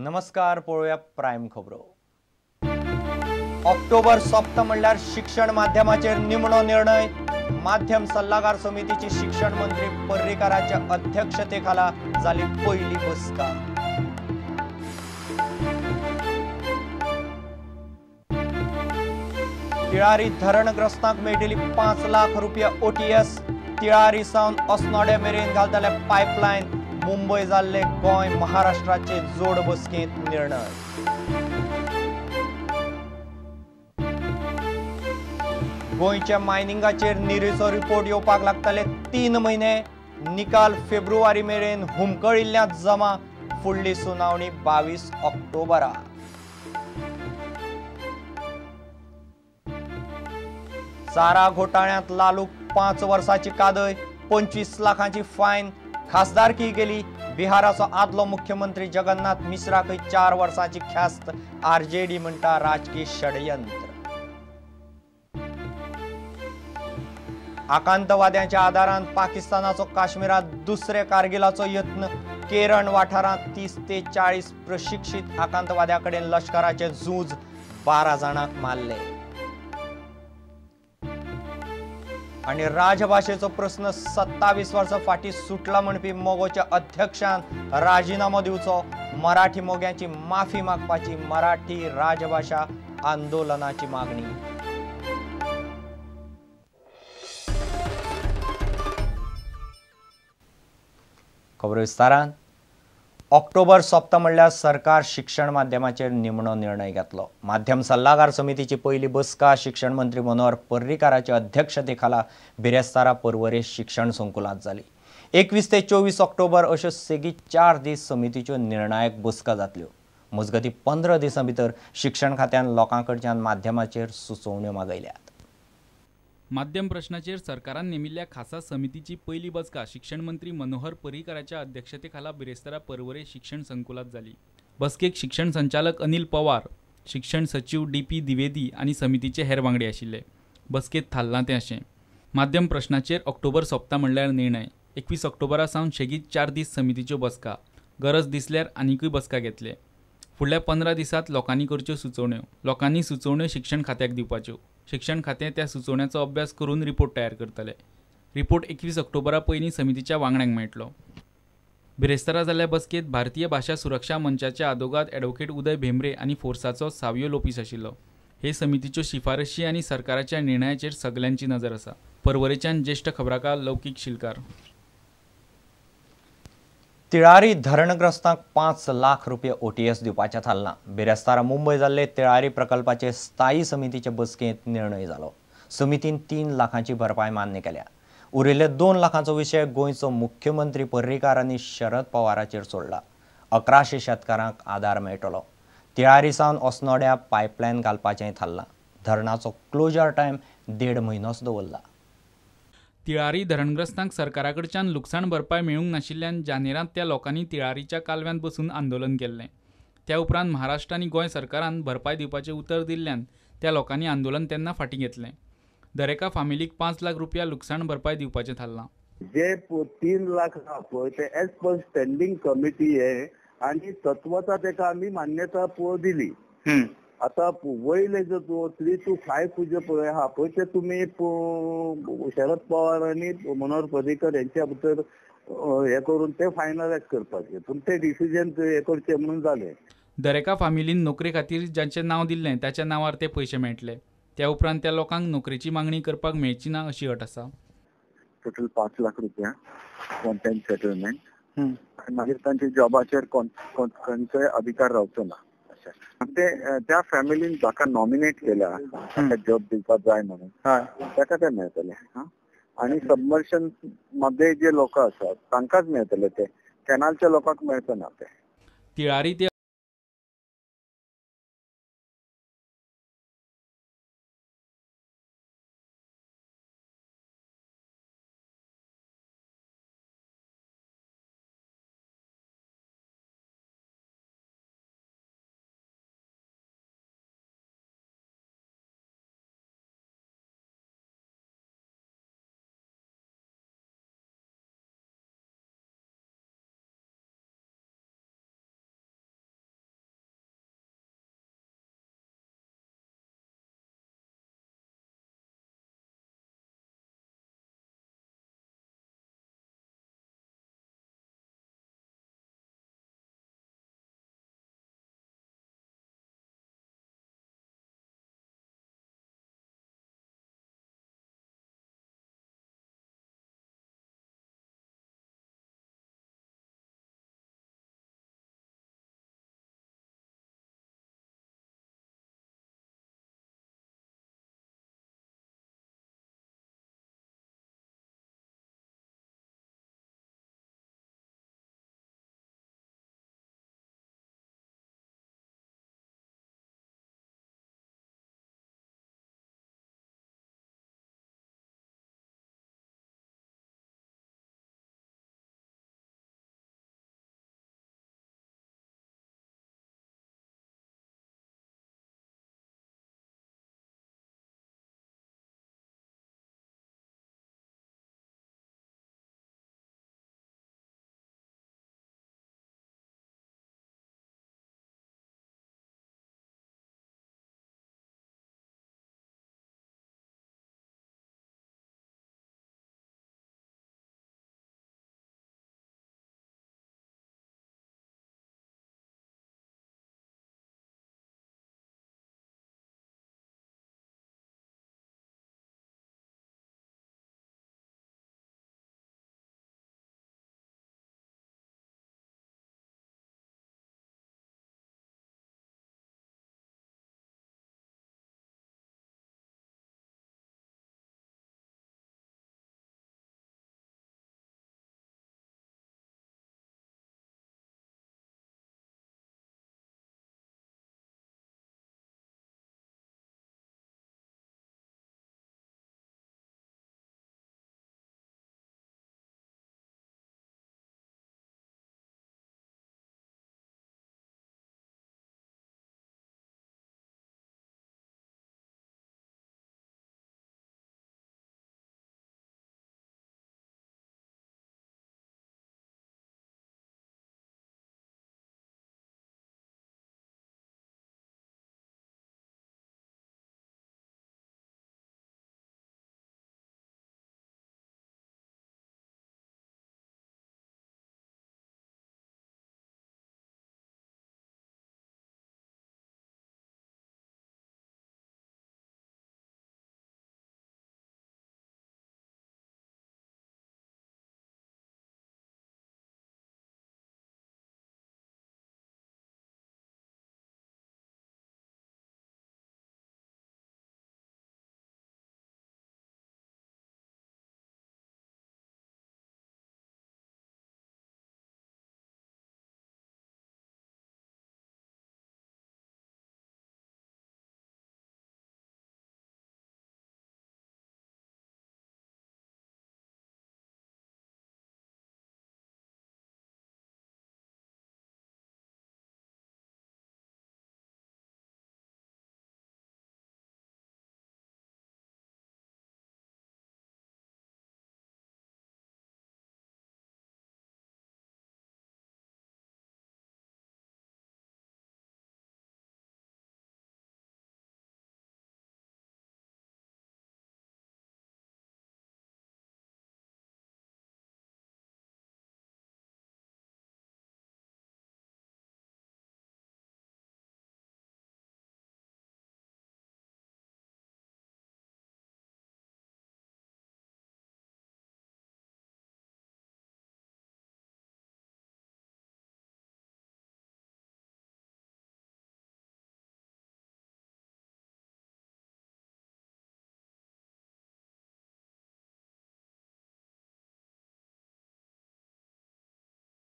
नमस्कार, पळोवया प्रायम खबरो। ऑक्टोबर सोंपता म्हणल्यार शिक्षण माध्यमाचेर निमणो निर्णय। माध्यम सल्लागार समितीची शिक्षण मंत्री पर्रीकाराच्या अध्यक्षतेखाला जाली पयली बसका। तिळारी धरणग्रस्तांक मेळटली 5 लाख रुपया ओटीएस। तिळारी सावन अस्नोड्या मेरेन घालतले पायपलायन। मुंबय जाल्ले गोंय महाराष्ट्राचे जोड बसकेंत निर्णय। गोंयच्या मायनिंगाचेर निरीचो रिपोर्ट येवपाक लागतले 3 म्हयने। निकाल फेब्रुवारी मेरेन हुमकळिल्ल्यांत जमा। फुडली सुनावणी 22 ऑक्टोबरा। चारा घोटाळ्यांत लालूक 5 वर्सांची कादय, 25 लाखांची फायन। खासदारकी गेली। बिहाराचो आदलो मुख्यमंत्री जगन्नाथ मिश्राकय 4 वर्सांची ख्यास्त। आरजेडी म्हणटा राजकीय षडयंत्र। आकांतवाद्यांच्या आदारान पाकिस्तानाचो काश्मीरात दुसरे कारगिलाचो यत्न। केरण वाठारांत 30 ते 40 प्रशिक्षित आकांतवाद्यां कडेन लश्कराचे झूज। 12 जाणांक मारले। आनी राजभाशेचो प्रस्न 27 वर्सां फाटीं सुटला म्हणपी मगोच्या अध्यक्षान राजिनामो दिवचो। मराठी मोग्यांची माफी मागपाची मराठी राजभाशा आंदोलनाची मागणी। खबर विस्तारान। ऑक्टोबर सोंपता म्हणल्यार सरकार शिक्षण माध्यमाचेर निमणो निर्णय घेतलो। माध्यम सल्लागार समितीची पयली बसका शिक्षण मंत्री मनोहर पर्रीकाराच्या अध्यक्षतेखाला बिरेस्तारा पर्वरे शिक्षण संकुलांत जाली। 21 ते 24 ऑक्टोबर अश्यो सेगीत 4 दीस समितीच्यो निर्णायक बसका जातल्यो। मजगतीं 15 दिसां भितर शिक्षण खात्यान लोकां कडच्यान माध्यमाचेर सुचोवण्यो मागयल्यात। माध्यम प्रश्नाचेर सरकारान नेमिल्ल्या खासा समितीची पयली बसका शिक्षण मंत्री मनोहर पर्रीकाराच्या अध्यक्षतेखाला बिरेस्तारा पर्वरे शिक्षण संकुलात जाली। बसकेक शिक्षण संचालक अनिल पवार, शिक्षण सचीव डी पी द्विवेदी आनी समितीचे हेर वांगडी आशिल्ले। बसकेत थारलां तें अशें: माध्यम प्रश्नाचेर ऑक्टोबर सोंपता म्हणल्यार निर्णय। 21 ऑक्टोबरा सावन सेगीत 4 दीस समितीच्यो बसका, गरज दिसल्यार आनिकूय बसका घेतले। फुडल्या 15 दिसांत लोकांनी करच्यो सुचोवण्यो। लोकांनी सुचोवण्यो शिक्षण खात्याक दिवपाच्यो। शिक्षण खातें त्या सुचोवण्याचो अभ्यास करून रिपोर्ट तयार करतले। रिपोर्ट 21 ऑक्टोबरा पयलीं समितीच्या वांगड्यांक मेळटलो। बिरेस्तारा जाल्ल्या बसकेंत भारतीय भाशा सुरक्षा मंचाचे आदोगाद ॲडव्होकेट उदय भेंब्रे आनी फोर्साचो सावियो लोपीस आशिल्लो। हे समितीच्यो शिफारशी आनी सरकाराच्या निर्णयाचेर सगल्यांची नजर आसा। पर्वरेच्यान ज्येष्ठ खबराकार लौकीक शिलकार। तिळारी धरणग्रस्तांक 5 लाख रुपये ओटीएस दिवपाचें थारलां। बिरेस्तारा मुंबय जाल्ले तिळारी प्रकल्पाचे स्थायी समितीचे बसकेंत निर्णय जालो। समितीन 3 लाखांची भरपाय मान्य केल्या। उरिल्ले 2 लाखांचो विशय गोंयचो मुख्यमंत्री पर्रीकार आनी शरद पवाराचेर सोडला। 1100 शेतकारांक आदार मेळटलो। तिळारी सावन अस्नोड्या पायपलायन घालपाचें थारलां। धरणाचो क्लोजर टायम 1.5 म्हयनोच दवरला। तिळारी धरणग्रस्तांक सरकारा कडच्यान लुकसाण भरपाय मेळूंक नाशिल्ल्यान जानेरांत त्या लोकांनी तिळारीच्या कालव्यांत बसून आंदोलन केल्लें। त्या उपरांत महाराष्ट्र आनी गोंय सरकारान भरपाय दिवपाचें उतर दिल्ल्यान त्या लोकांनी आंदोलन तेन्ना फाटीं घेतलें। दरेका फामिलीक 5 लाख रुपया लुकसाण भरपाय दिवपाचें थारलां। जे 3 लाख आहा पळय ते एज पर स्टँडिंग कमिटी हे आनी तत्वता तेका आमी मान्यता दिली। आता वयले जो 3 to 5 जे पळय आहा पळय ते तुमी शरद पवार आनी मनोहर पर्रीकर यांच्या भितर हे करून ते फायनलायज करपाचे, पूण ते डिसिजन हे करचे म्हणून जाले। दरेका फामिलीन नोकरे खातीर जांचें नांव दिल्लें ताच्या नांवार ते पयशे मेळटले। त्या उपरांत त्या लोकांक नोकरेची मागणी करपाक मेळची ना अशी अट आसा। टोटल 5 लाख रुपया वन टायम सेटलमेंट आनी मागीर तांच्या जॉबाचेर खंयचोय अधिकार रावचो ना। ते त्या फॅमिलीन जाका नॉमिनेट केल्या ताका जॉब दिवपाक जाय म्हणून ताका ते मेळटले। आनी सबमर्शन मध्ये जे लोक आसात तांकांच मेळटले, ते कॅनालच्या लोकांक मेळचे ना ते। तिळारी ते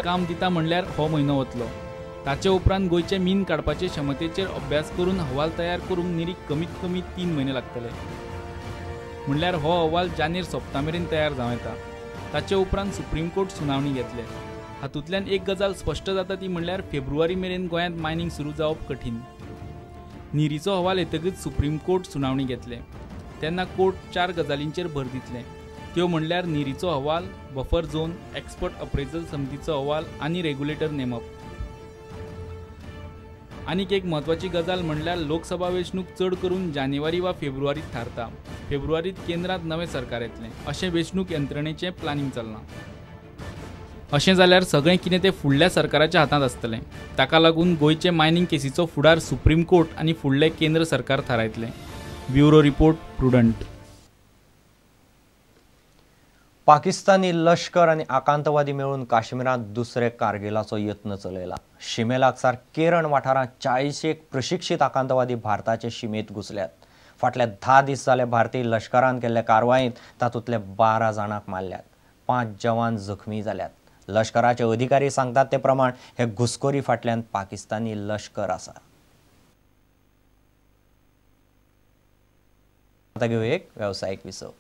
काम दिता म्हणल्यार हो म्हयनो वतलो. ताचे उपरांत गोंयचे मीन काडपाचे क्षमतेचेर अभ्यास करून अहवाल तयार करूंक निरीक कमीत कमी 3 म्हयने लागतले. म्हणल्यार हो अहवाल जानेर सोंपता मेरेन तयार जावं येता. ताचे उपरांत सुप्रीम कोर्ट सुनावणी घेतले. हातूंतल्यान एक गजाल स्पश्ट जाता ती म्हणल्यार फेब्रुवारी मेरेन गोंयांत मायनिंग सुरू जावप कठीण. निरीचो अहवाल येतकीच सुप्रीम कोर्ट सुनावणी घेतले तेन्ना कोर्ट 4 गजालींचेर भर दितले. त्यो म्हणल्यार निरीचो अहवाल, बफर झोन, एक्सपर्ट अप्रेजल समितीचो अहवाल आनी रेग्युलेटर नेमप. आनीक एक म्हत्वाची गजाल म्हणल्यार लोकसभा वेंचणूक चड करून जानेवारी वा फेब्रुवारीत थारता. फेब्रुवारीत केंद्रांत नवें सरकार येतलें अशें वेंचणूक यंत्रणेचें प्लॅनिंग चल्लां. अशें जाल्यार सगळें कितें तें फुडल्या सरकाराच्या हातांत आसतलें. ताका लागून गोंयचे मायनिंग केसीचो फुडार सुप्रीम कोर्ट आनी फुडलें केंद्र सरकार थारायतलें. Bureau report, Prudent. Pakistani लश्कर आनी आकांतवादी मेळून काश्मीरांत दुसरे कारगिलाचो यत्न चलयला. शिमे लागसार केरण वाठारांत 40 प्रशिक्षित आकांतवादी भारताचे शिमेंत घुसल्यात. फाटल्या 10 दीस जाले भारतीय लश्करान केल्ले कारवायेंत तातूंतले 12 जाणांक मारल्यात. 5 जवान जखमी जाल्यात. लश्कराचे अधिकारी सांगतात ते प्रमाण हे घुसखोरी फाटल्यान पाकिस्तानी लश्कर आसा. आतां घेवया एक वेवसायीक विसव.